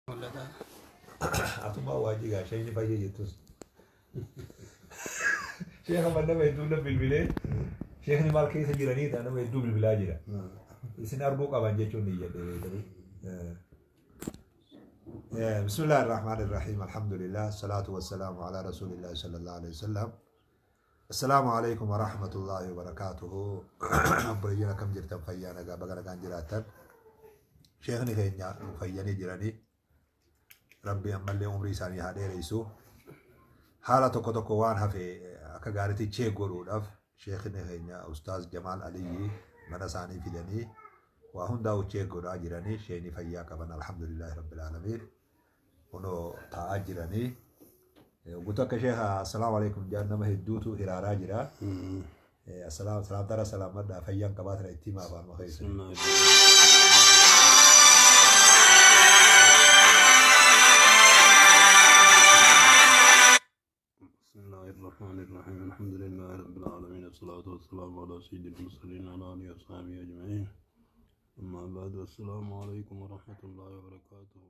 Mul'ata. Atumaa waajigaa sheekni fayyee jettus. Sheeka man nama hedduu na bilbilee sheekni maal keessa jiranii ta'a nama hedduu bilbilaa jira. Isin arguu qaban jechuun ni jedhe beekanii. بسم الله الرحمن الرحيم، الحمد لله، الصلاة والسلام على رسول الله صلى الله عليه وسلم. السلام عليكم ورحمة الله وبركاته. Obboleeyyan, akkam jirtan? Fayyaa nagaa baga nagaan jiraattan. Sheekni keenya fayyanii jiranii. Rabbi ammallee umrii isaanii haa dheeressu. Haala tokko tokko waan hafe akka gaariitti check godhuudhaaf sheekni keenya Ustaaz Jamaal Aliyyi mana isaanii fidanii waa hundaa'u check godhaa jiranii. Sheekni fayyaa qaban, alhamdulillahi rabbil aalamiin. Kunoo taa'aa jiranii. Guutuu akka sheeka assalaamu alaikum jaan nama hedduutu hiraaraa jira. Assalaam salaamtara salaamadhaa, fayyaan qabaatana itti himaa afaan keessa. بسم الله الرحمن الرحيم، الحمد لله رب العالمين، الصلاة والسلام على سيد المرسلين وعلى آله وصحبه أجمعين، أما بعد، السلام عليكم ورحمة الله وبركاته.